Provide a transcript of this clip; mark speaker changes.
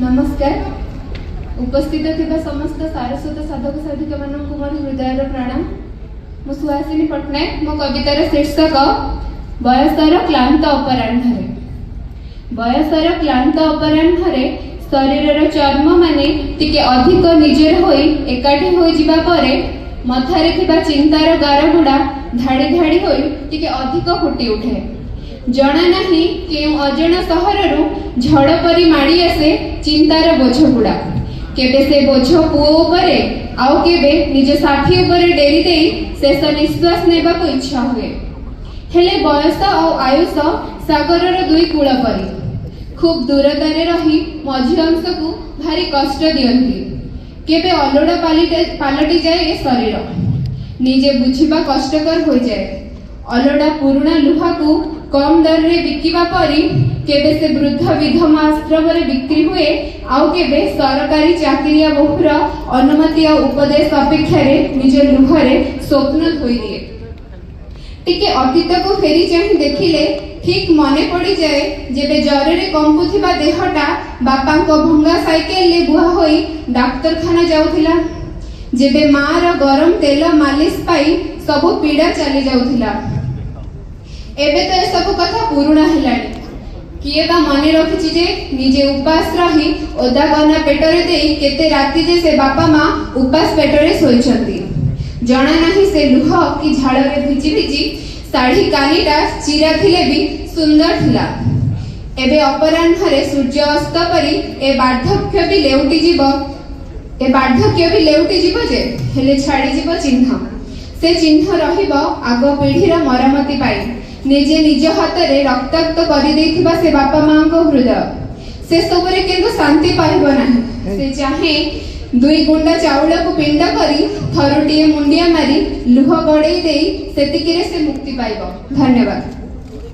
Speaker 1: ନମସ୍କାର। ଉପସ୍ଥିତ ଥିବା ସମସ୍ତ ସାରସ୍ୱତ ସାଧକ ସାଧିକାମାନଙ୍କୁ ମୋର ହୃଦୟର ପ୍ରଣାମ। ମୁଁ ସୁହାସିନୀ ପଟ୍ଟନାୟକ। ମୋ କବିତାର ଶୀର୍ଷକ "ବୟସର କ୍ଳାନ୍ତ ଅପରାହ୍ନରେ"। ବୟସର କ୍ଳାନ୍ତ ଅପରାହ୍ନରେ ଶରୀରର ଚର୍ମ ମାନେ ଟିକେ ଅଧିକ ନିଜର ହୋଇ ଏକାଠି ହୋଇଯିବା ପରେ ମଥାରେ ଥିବା ଚିନ୍ତାର ଗାରଗୁଡ଼ା ଧାଡ଼ି ଧାଡ଼ି ହୋଇ ଟିକେ ଅଧିକ ଫୁଟି ଉଠେ। ଜଣା ନାହିଁ କେଉଁ ଅଜଣା ସହରରୁ ଝଡ଼ ପରି ମାଡ଼ି ଆସେ ଚିନ୍ତାର ବୋଝ ଗୁଡ଼ା। କେବେ ସେ ବୋଝ ପୁଅ ଉପରେ, ଆଉ କେବେ ନିଜ ସାଥୀ ଉପରେ ଡେରି ଦେଇ ଶେଷ ନିଶ୍ୱାସ ନେବାକୁ ଇଚ୍ଛା ହୁଏ। ହେଲେ ବୟସ ଆଉ ଆୟୁଷ ସାଗରର ଦୁଇ କୂଳ ପରି ଖୁବ୍ ଦୂରତାରେ ରହି ମଝି ଅଂଶକୁ ଭାରି କଷ୍ଟ ଦିଅନ୍ତି। କେବେ ଅଲୋଡ଼ା ପାଲଟି ଯାଏ ଏ ଶରୀର, ନିଜେ ବୁଝିବା କଷ୍ଟକର ହୋଇଯାଏ। ଅଲୋଡ଼ା ପୁରୁଣା ଲୁହାକୁ କମ୍ ଦରରେ ବିକିବା ପରି କେବେ ସେ ବୃଦ୍ଧ ବିଧବା ଆଶ୍ରମରେ ବିକ୍ରି ହୁଏ, ଆଉ କେବେ ସରକାରୀ ଚାକିରିଆ ବୋହୂର ଅନୁମତି ଆଉ ଉପଦେଶ ଅପେକ୍ଷାରେ ନିଜ ଲୁହରେ ସ୍ୱପ୍ନ ଧୋଇଦିଏ। ଟିକେ ଅତୀତକୁ ଫେରି ଚାହିଁ ଦେଖିଲେ ଠିକ୍ ମନେ ପଡ଼ିଯାଏ, ଯେବେ ଜ୍ୱରରେ କମ୍ପୁଥିବା ଦେହଟା ବାପାଙ୍କ ଭଙ୍ଗା ସାଇକେଲରେ ବୁହା ହୋଇ ଡାକ୍ତରଖାନା ଯାଉଥିଲା, ଯେବେ ମାର ଗରମ ତେଲ ମାଲିସ ପାଇ ସବୁ ପୀଡ଼ା ଚାଲି ଯାଉଥିଲା। ଏବେ ତ ଏସବୁ କଥା ପୁରୁଣା ହେଲାଣି। କିଏ ବା ମନେ ରଖିଛି ଯେ ନିଜେ ଉପାସ ରହି ଓଦା କନା ପେଟରେ ଦେଇ କେତେ ରାତି ଯେ ସେ ବାପା ମା ଉପାସ ପେଟରେ ଶୋଇଛନ୍ତି। ଜଣା ନାହିଁ ସେ ଲୁହ କି ଝାଳରେ ଭିଜି ଭିଜି ଶାଢ଼ୀ କାନିଟା ଚିରା ଥିଲେ ବି ସୁନ୍ଦର ଥିଲା। ଏବେ ଅପରାହ୍ନରେ ସୂର୍ଯ୍ୟ ଅସ୍ତ ପରି ଏ ବାର୍ଦ୍ଧକ୍ୟ ବି ଲେଉଟି ଯିବ ଯେ, ହେଲେ ଛାଡ଼ିଯିବ ଚିହ୍ନ। ସେ ଚିହ୍ନ ରହିବ ଆଗ ପିଢ଼ିର ମରାମତି ପାଇଁ ନିଜେ ନିଜ ହାତରେ ରକ୍ତାକ୍ତ କରିଦେଇଥିବା ସେ ବାପା ମାଙ୍କ ହୃଦୟ। ସେସବୁରେ କିନ୍ତୁ ଶାନ୍ତି ପାଇବ ନାହିଁ। ସେ ଚାହେଁ ଦୁଇ ଗୁଣ୍ଡା ଚାଉଳକୁ ପିଣ୍ଡ କରି ଥରୁଟିଏ ମୁଣ୍ଡିଆ ମାରି ଲୁହ ଗଡ଼େଇ ଦେଇ ସେତିକିରେ ସେ ମୁକ୍ତି ପାଇବ। ଧନ୍ୟବାଦ।